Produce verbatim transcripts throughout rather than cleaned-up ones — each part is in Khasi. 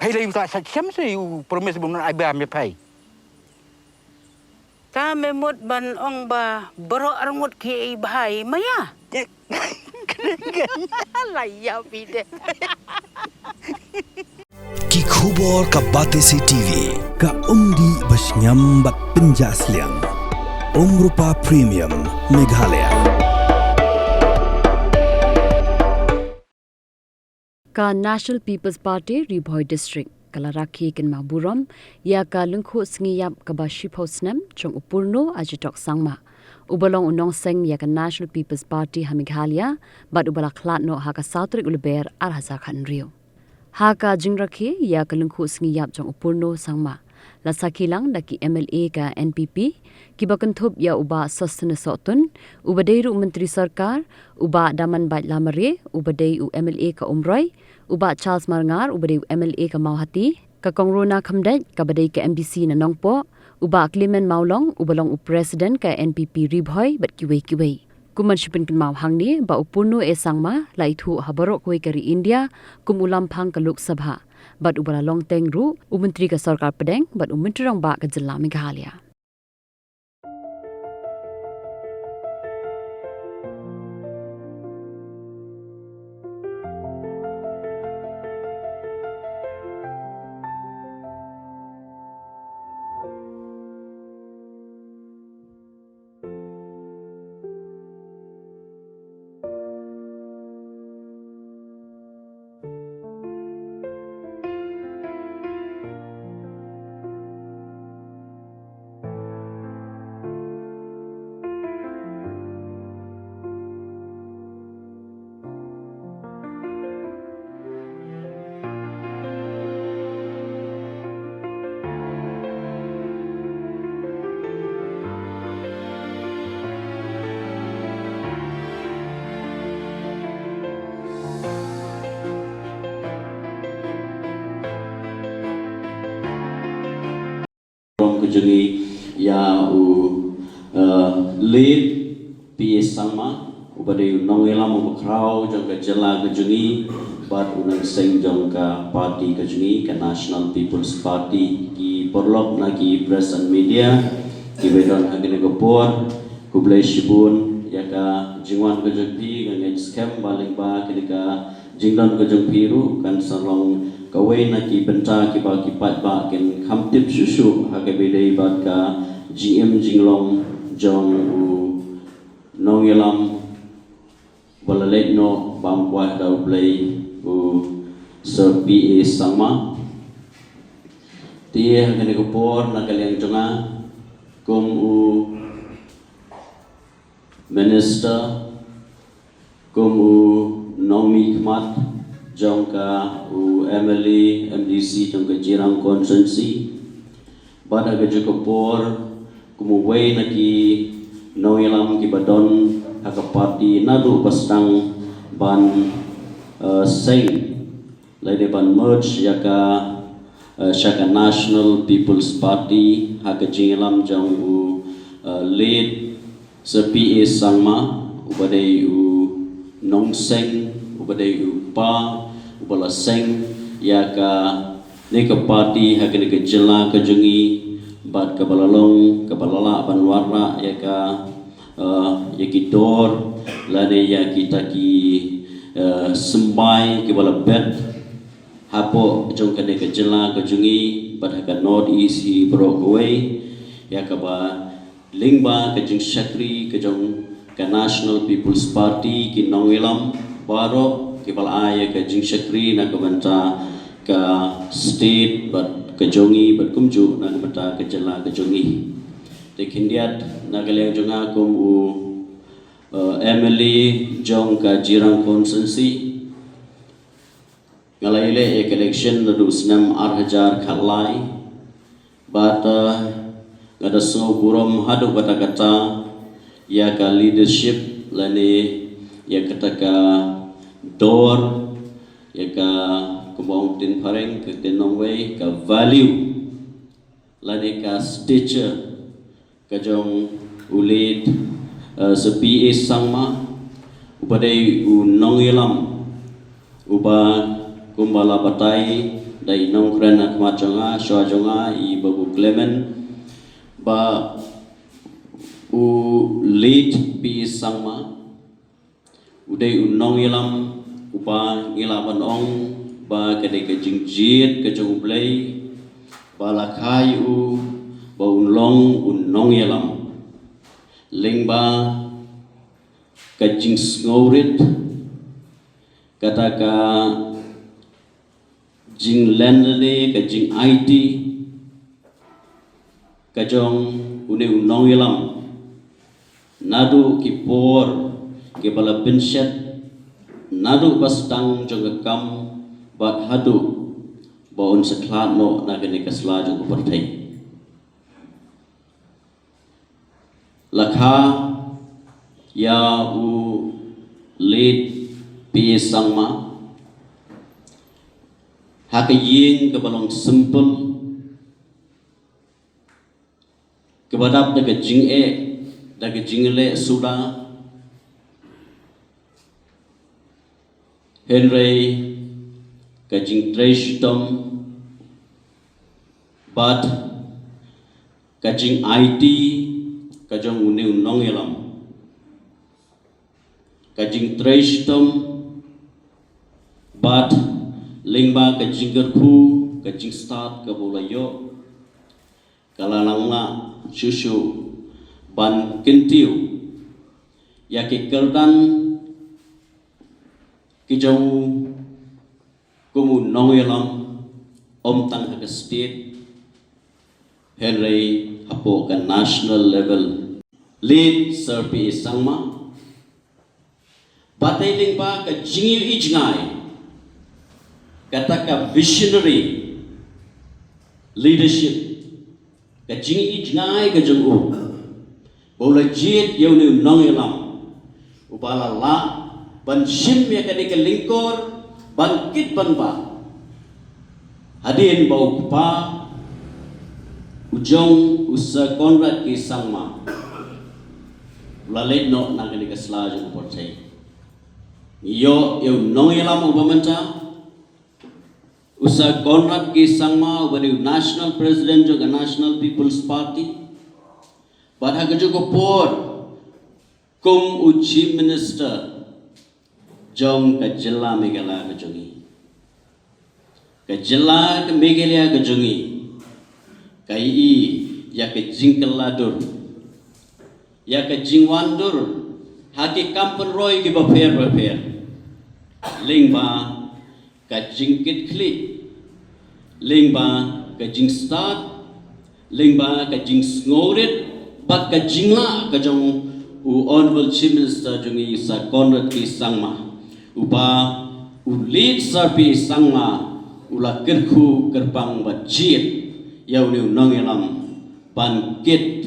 Hei la yu ta sa chem se yu promise bun ai ba me pai. Ta me mut ban ong ba baroh arngut ki i bhai maya. La ya bide. Ki khubor ka Batesi TV, ka umdih ba shngiam bad pynjah sliang. Umrupa Premium, Meghalaya. Ka National People's Party Ri Bhoi District ka la rakhe kynmaw burom ïa ka lyngkhuh sngi ïap kaba shiphew snem jong u Purno Ajitok Sangma, uba long u nongseng ïa ka National People's Party ha Meghalaya, bad uba la khlad noh ha ka saw tarik u Lber ar hajar khathynriew. Ha ka jingrakhe ïa ka lyngkhuh sngi ïap jong u Purno Sangma, la sakhi lang da ki M L A ka N P P, kiba kynthup ïa u Bah Sosthenes Sohtun, uba dei ruh u Myntri Sorkar, u Bah Damanbait Lamare, uba dei u M L A ka Umroi, u Bah Charles Marngar, uba dei u M L A ka Mawhati, ka Kong Rona Khymdeit, kaba dei ka M D C na Nongpoh, u Bah Clement Mawlong, uba long u President ka N P P Ri Bhoi, bad kiwei kiwei. Kum ban shu pynkynmaw hangne ba u Purno A Sangma la ithuh ha baroh kawei ka ri India kum u lamphang ka Lok Sabha, bad uba la long teng ruh u Myntri ka Sorkar Pdeng bad u Myntri Rangbah ka jylla Meghalaya. Burom ka jong ngi ïa u, eh, Late P A Sangma, uba dei u nongïalam uba khraw jong ka jylla ka jong ngi, bad u nongseng jong ka party ka jong ngi, ka National People's Party. Ki paralok na ki press and media kiba don ha kane ka por, khublei shibun ïa ka jingwan ka jong phi. Nga ngeit skhem ba lyngba kane ka jingdon ka jong phi ruh kan sa long kawei na ki bynta kiba ki paidbah kin kham tip shuh shuh ha kaba ïadei bad ka jingim jinglong jong u nongïalam ba la leit noh bam kwah da U Blei, u Sir P A Sangma. Te ha kane ka por na ka liang jong nga kum u Minister, kum u nongmihkhmat jong ka, u M L A, M D C jong ka Jirang Constituency, bad ha kajuh ka por kum uwei na ki nongïalam kiba don ha ka party naduh ba sdang ban, eh, seng lane ban merge ïa ka, eh, sha ka National People's Party ha ka jingïalam jong u, eh, Late Sir P A Sangma, uba dei u nongseng, uba dei u kpa uba la seng ïa kane ka party ha kane ka jylla ka jong ngi, bad kaba la long kaba la lah ban wanrah ïa ka, eh, ïa ki dor lane ïa kita ki, eh, symbai kiba la bet hapoh jong kane ka jylla ka jong ngi bad ha ka North East hi baroh kawei, ïa kaba lyngba ka jingshakri ka jong ka National People's Party, ki nongïalam baroh kiba la ai ïa ka jingshakri na ka bynta ka state bad ka jong ngi bad kumjuh na ka bynta ka jylla ka jong ngi. Te khyndiat na ka liang jong nga kum u, eh, M L A jong ka Jirang Constituency, nga la ïaleh ïa ka election naduh snem ar hajar khatlai. Bad, eh, nga da sngew burom haduh katta katta ïa ka leadership lane ïa kata ka dor, ïa ka, kumba ong ktien phareng, ka ktien nongwei, ka value lane ka stature ka jong u Late, eh, Sir P A Sangma, uba dei u nongïalam uba kumba la batai Da i nongkren na khmat jong nga, shuwa jong nga, i Babu Clement, ba u late P A Sangma, u dei u nongïalam, uba ngi lah ban ong, ba ka dei ka jingjied ka jong U Blei, ba la kha ïa u, ba un long u nongïalam. Lyngba ka jingsngewrit, kata ka jinglen lane ka jingaiti ka jong une u nongïalam. Naduh ki por kiba la pynshet, naduh ba sdang jong ka kam, bad haduh ba un sa khlad noh na kane ka sla jong ka pyrthei. La kha ïa u late P A Sangma ha ka ïing kaba long simple, kaba dap da ka jingeh, da ka jingleh suda. Hynrei ka jingtrei shitom bad ka jingaiti ka jong une u nongïalam, ka jingtrei shitom bad lyngba ka jingkyrkhu, ka jingstad kaba u la ïoh, ka la nang lah shuh shuh ban kyntiew ïa ki kyrdan ki jong u kum u nongïalam, ym tang ha ka state, hynrei hapoh ka national level. Late Sir P A Sangma, ba dei lyngba ka jingïohi jngai, kata ka visionary leadership, ka jingïohi jngai ka jong u, ba u la jied ïa une u nongïalam, uba la lah ban shim ïa kane ka lyngkor, ban kit ban bah. Hadien ba u kpa u jong u Sir Conrad K Sangma u la leit noh na kane ka sla jong ka pyrthei, ngi ïoh ïa u nongïalam uba mynta, u Sir Conrad K Sangma, uba dei u National President jong ka National People's Party, bad ha kajuh ka por kum u Chief Minister jong ka jylla Meghalaya ka jong ngi. Ka jylla ka Meghalaya ka jong ngi ka ïohi ïa ka jingkylla dur, ïa ka jingwan dur ha ki kam pynroi kiba pher ba pher, lyngba ka jingkitkhlieh, lyngba ka jingstad, lyngba ka jingsngewrit bad ka jinglah ka jong u Honourable Chief Minister jong ngi, Sir Conrad K Sangma, uba u late Sir P A Sangma u la kyrkhu kyrpang bad jied ïa une u nongïalam ban kit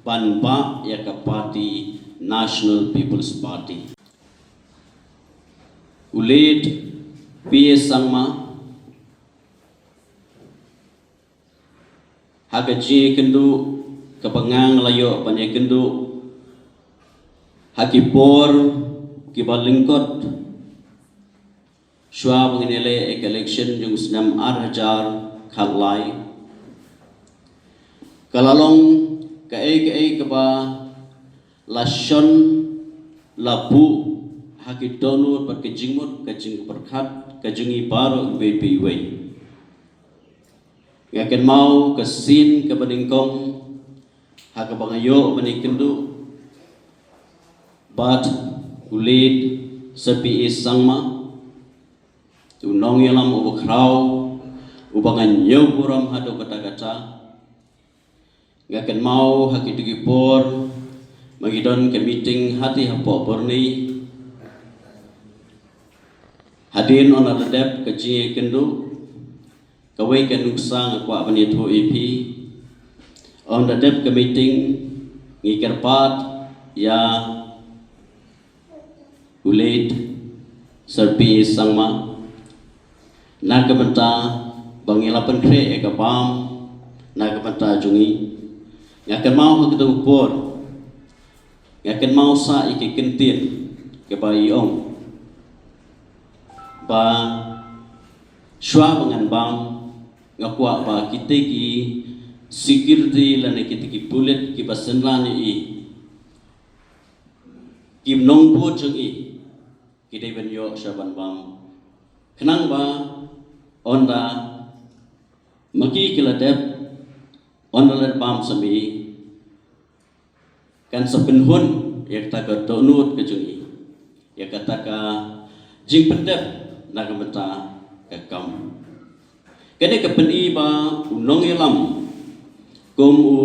ban bah ïa ka party National People's Party. U late P A Sangma, ha ka jingïakynduh kaba nga nga la ïoh ban ïakynduh ha ki por kiba lyngkot shuwa ba ngin ïaleh ïa ka election jong u snem ar hajar khatlai, ka la long kaei kaei kaba la shon, la buh ha ki dohnud bad ka jingmut ka jingpyrkhat ka jong ngi baroh iwei pa iwei. Nga kynmaw ka sien kaba nyngkong ha kaba nga ïoh ban ïakynduh bad u late Sir P A Sangma, u nongïalam uba khraw, uba nga ñiewburom haduh katta katta. Nga kynmaw ha kito ki por ba ngi don ka meeting hati hapoh Burnie. Hadien ba la dep ka jingïakynduh, kawei ka nuksa nga kwah ban ïathuh ïa phi. Ba la dep ka meeting, ngi kyrpad ïa u late Sir P A Sangma na ka bynta ba ngi la pynkhreh ïa ka bam na ka bynta jong ngi. Nga kynmaw ha kato ka por, nga kynmaw sa ïa ka kyntien kaba i ong ba Shuwa ba ngan bam, nga kwah ba kita ki security lane kita ki pulit kiba synran ïa i, ki nongbud jong i, ki dei ban ïoh shuwa ban bam. Khnang ba ynda ma ki ki la dep, ynda la bam sa ma i, kan sa pynhun ïa kata ka dohnud ka jong i, ïa kata ka jingpyndep na ka bynta ka kam. Kane ka pyni ba u nongïalam kum u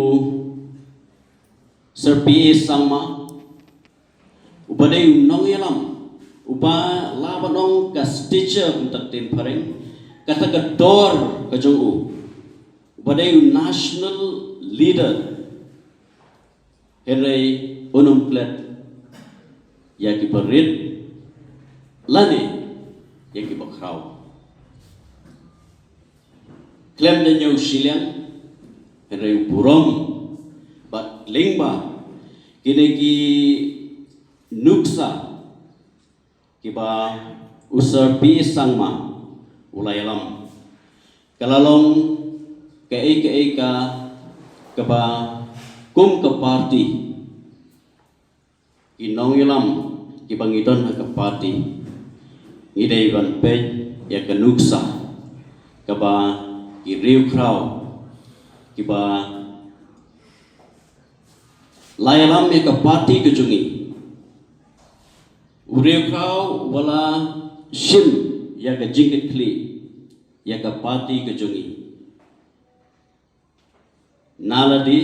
Sir P A Sangma, uba dei u nongïalam, uba lah ban ong ka stature kumta ka ktien phareng, kata ka dor ka jong u, uba dei u national leader, hynrei un ym klet ïa kiba rit lane ïa kiba khraw. Khlem da ñiew shiliang, hynrei u burom bad lyngba kine ki nuksa kiba u Sir P A Sangma u la ïalam, ka la long kaei kaei ka, kaba kum ka party, ki nongïalam kiba ngi don ha ka party, ngi dei ban peit ïa ka nuksa kaba ki riewkhraw kiba la ïalam ïa ka party ka jong ngi, u riewkhraw uba la shim ïa ka jingkitkhlieh ïa ka party ka jong ngi, na lade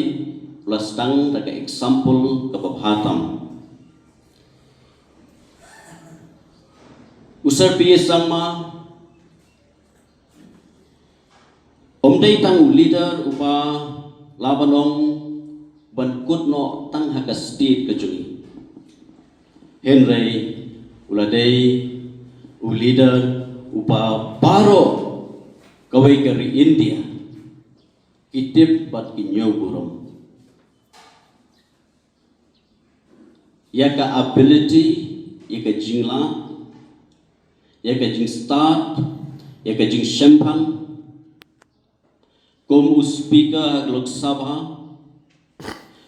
u la sdang da ka example kaba bha tam. U Sir P A Sangma um dei tang u leader uba lah ban ong ban kut noh tang ha ka state ka jong ngi, hynrei u la dei u leader uba baroh kawei ka ri India ki tip bad ki ñiew burom ïa ka ability, ïa ka jinglah, ïa ka jingstad, ïa ka jingshemphang kum u speaker ha ka Lok Sabha,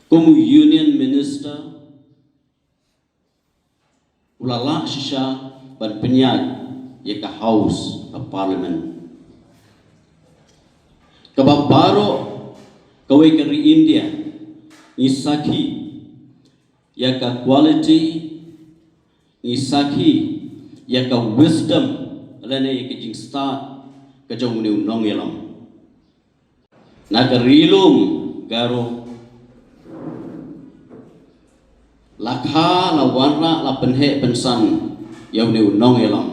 kum u union minister, u la lah shisha ban pynïaid ïa ka House, ka Parliament, kaba baroh kawei ka ri India ngi sakhi ïa ka quality, ngi sakhi ïa ka wisdom lane ïa ka jingstad ka jong une u nongïalam. Na ka ri lum Garo, la kha, la wanrah, la pynheh pynsan ïa une u nongïalam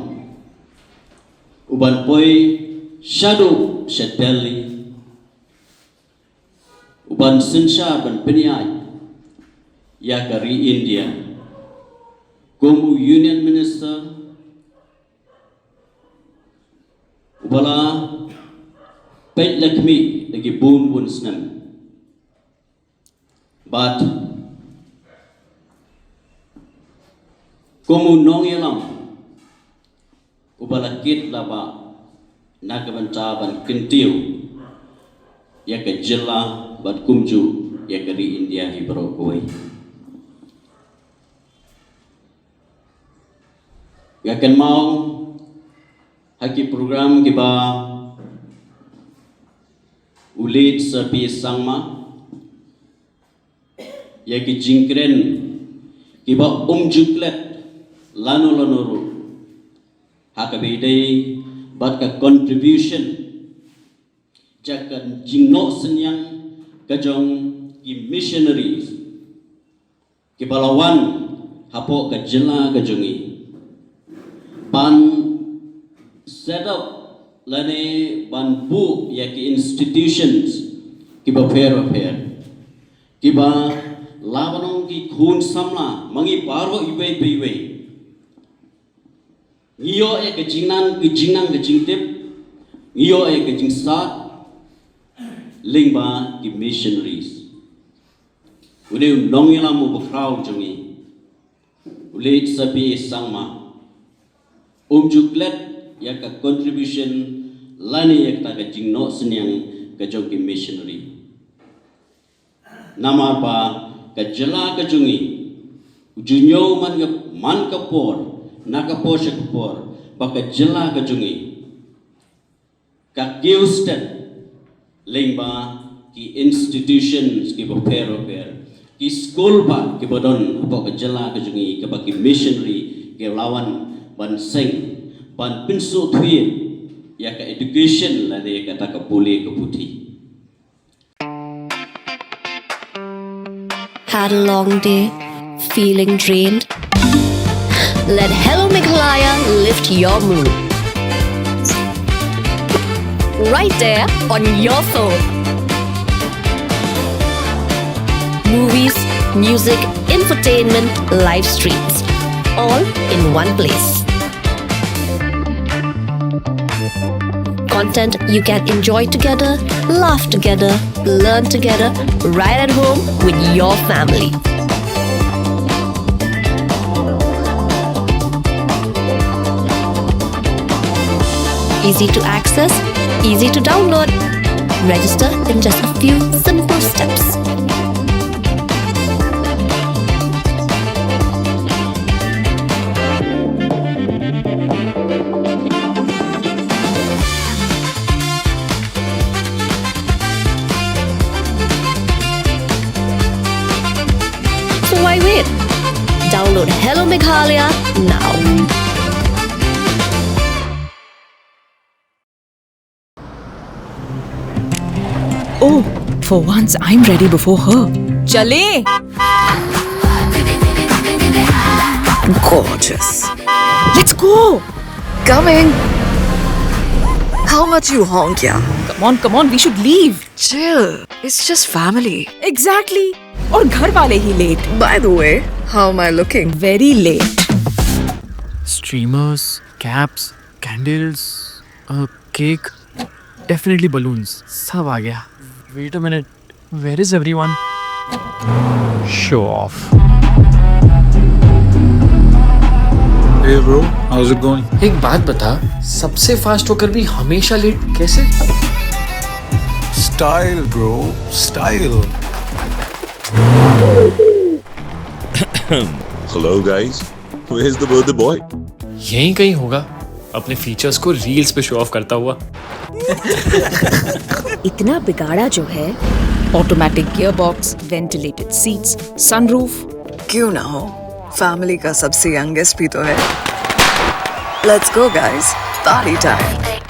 uban poi shaduh sha Delhi, uban synshar ban pynïaid ïa ka ri India kum u Union Minister uba la peit la khmih da ki bun bun snem. Bad kum u nongïalam uba la kit la bah na ka bynta ban kyntiew ïa ka jylla bad kumjuh ïa ka ri India hi baroh kawei. Nga kynmaw ha ki program kiba u late Sir P Sangma, ïa ki jingkren kiba um ju klet lano lano ruh ha kaba ïadei bad ka contribution, jaka jingnoh synñiang ka jong ki missionaries kiba la wan hapoh ka jylla ka jong ngi ban set up lane ban buh ïa ki institutions kiba pher ba pher, kiba lah ban ong ki khun samla ma ngi baroh iwei pa iwei. Ngi ïoh ïa ka jingnang, ka jingnang, ka jingtip, ngi ïoh ïa ka jingstad lyngba ki missionaries. Une u nongïalam uba khraw jong ngi, u late Sir P Sangma, um ju klet ïa ka contribution lane ïa kata ka jingnoh synñiang ka jong ki missionary. Namar ba ka jylla ka jong ngi u ju ñiew man ka, man ka por, na ka por sha ka por, ba ka jylla ka jong ngi ka kiew stet lyngba ki institutions kiba pher ba pher, ki skul ba kiba don hapoh ka jylla ka jong ngi, kaba ki missionary ki la wan ban seng, ban pynsngewthuh ïa ka education lane ïa kata ka pule ka puthi. Had a long day? Feeling drained? Let Hello Meghalaya lift your mood. Right there on your phone. Movies, music, infotainment, live streams, all in one place. Content you can enjoy together, laugh together, learn together, right at home with your family. Easy to access, easy to download. Register in just a few simple steps. So why wait? Download Hello Meghalaya now. Oh, for once I'm ready before her. चले। Gorgeous. Let's go. Coming. How much you honk, yeah? Come on, come on, we should leave. Chill. It's just family. Exactly. और घर वाले ही late. By the way, how am I looking? Very late. Streamers, caps, candles, a cake, definitely balloons. सब आ गया। Wait a minute, where is everyone? Show off. Hey bro, how's it going? एक बात बता, सबसे फास्ट होकर भी हमेशा लेट कैसे? Style bro, style. Hello guys, where's the birthday boy? यहीं कहीं होगा, अपने फीचर्स को रील्स पे शो ऑफ करता हुआ। इतना बिगाड़ा जो है। Automatic gearbox, ventilated seats, sunroof। क्यों ना हो, फैमिली का सबसे यंगेस्ट भी तो है। Let's go guys, party time.